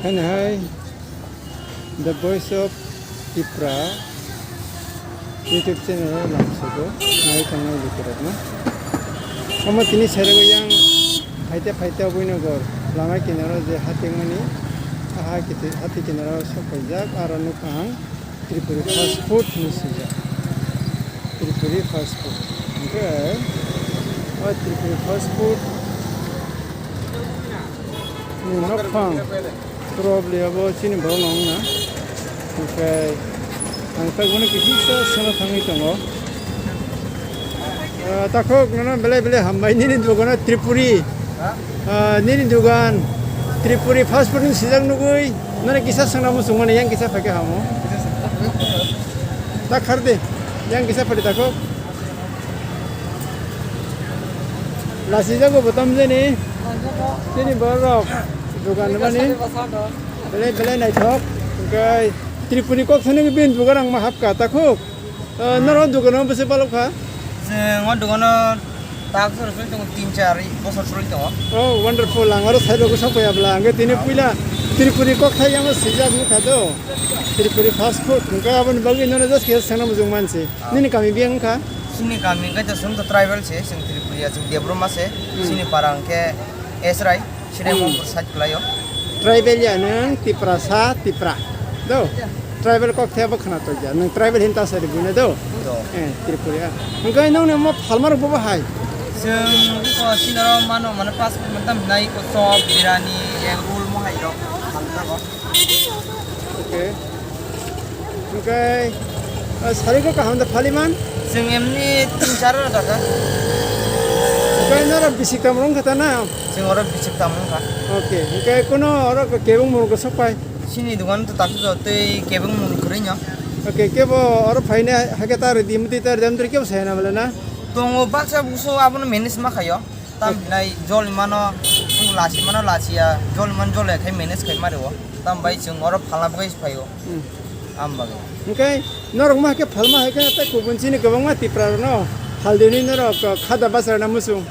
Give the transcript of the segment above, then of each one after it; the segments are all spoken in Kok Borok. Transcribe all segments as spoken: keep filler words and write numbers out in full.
Haino hai The Voice of Tipra YouTube channel o lamsogo nai tongnai lukurokno. Omo tini sairogo yang phaite phaite Abinogor lama kinaro je ha tengmani, ha kiti-, hati kinaro sokphaijak, aro nukha ang Tripuri fast food hinwi swijak. Tripuri fast food. Hwnkhe o Tripuri fast food ni nokhang problem bo chini borok no wngna. Hwnkhe ang tabukno kisa sano thangwi tongo. Ah, takhuk nono belai belai hambai nini dogano Tripuri. Ah, nini dogan Tripuri fast food ni swijak nugwi nini kisa sangna muchung mani yang kisa phaikhe hamo. Ta khar de, yang kisa phari takhuk. Lasi jago botam jeni. Chini borok dogan mani belai belai naithok. Hwnkhe Tripuri kok thani bin dogan ang ma hapka takhuk. Ah, norok dogano bwswk balok kha? Chwng o dogano tak sori sori tongo, tin char bosor sori tongo. Oh, wonderful. Ang oro side o sok phaiya bwla. Ang tini puila Tripuri kok thai yang swijak nukha do. Tripuri fast food. Hwnkhe aboni bagwi nono just kisa sangna muchung mansi. Ah. Nini kami biyang wngkha? Chini kami wngkha chwng to tribal se, chwng Tripuri ya, chwng Debbarma se. Hmm. Chini para hwnkhe Esrai. Sini Hmm. mung side kwlaio. Tribal ya nwng Tiprasa, Tipra. Do. Tribal kok thebo khna tokya. Nwng tribal hinta sari buino do. Do. Eh, Tripuri ya. Hwnkhe nwng ni mo phalmar bo hai. Chwng ko sinaro mano mane fast food mantam hinai ko chop, birani, egg roll mo hai rok. Halta ko. Okay. Hwnkhe, ah, sari ko kaham da phali man? Chwng emni tin char ora jaka. Hwnkhe norok bisik tam rong khata na? Chwng oro bisik tam rong kha. Okay. Hwnkhe kono oro kebeng mung ko sok pai? Chini dogan to tak jo tei kebeng mung kwrwi no. Okay, kebo oro phaina hake ta redi mudi ta redi amtri kebo sai na bale na? Tongo baksa buso abono manage ma khayo. Tam hinai jol mano, lasi mano lasiya, jol man jol ya khai manage khai mario. Tam bai chwng oro phalna bagwi phaio. Hmm. Am bagwi. Hwnkhe norok ma khe phalma hai khe tei kubun chini kwbangma Tipra rokno phaldi hwnwi norok khada bachara na muchung.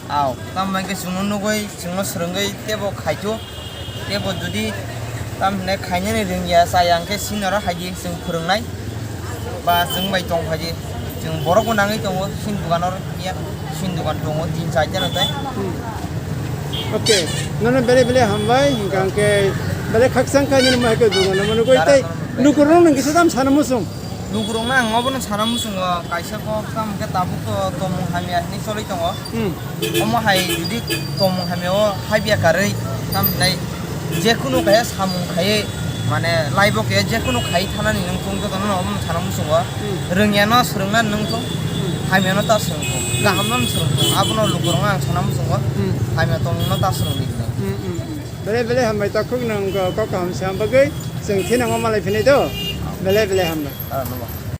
Aw, tam bai khe chwngno nugwi, chwngno swrwngwi tebo khaithu. Tebo jodi tam hinai khainani rwngya chaya hwnkhe sinoro haidi chwng phwrwngnai ba chwng bai tong phaidi chwng borok bo nangwi tongo sin dukan oro ya sin dukan tongo tin char jano tai. Hmm. Okay, nono belai belai hambai hwnkha hwnkhe belai khakchang kha nini mahai khe dukan no mano goi tei lukurok nang kisa tam sana muchung. Lukurokno ang obono sana muchungo, kaisa kok tamo khe tabuk to tongmung hamya hinwi choli tongo. Hmm. Omo hai jodi tongmung hamya o habya karwi, tamo hinai jekunu kaisa samung khaiwi, mane, laibo khe jekunu khaiwi thanani nung thung, jotono obono sana muchungo. Hmm. Rwngya no swrwngna nung thung, hmm, hamya no ta swrwng thung, kaham no swrwng thung, abono lukurokno ang sana muchungo, hmm, hamya tongmung no ta swrwng di hinwi. Hmm, hmm, hmm. Belai belai hambai takhuk nung kok kaham sa bagwi, chwng thinango malai phinai do. Belai belai hambai. Ah, nungba.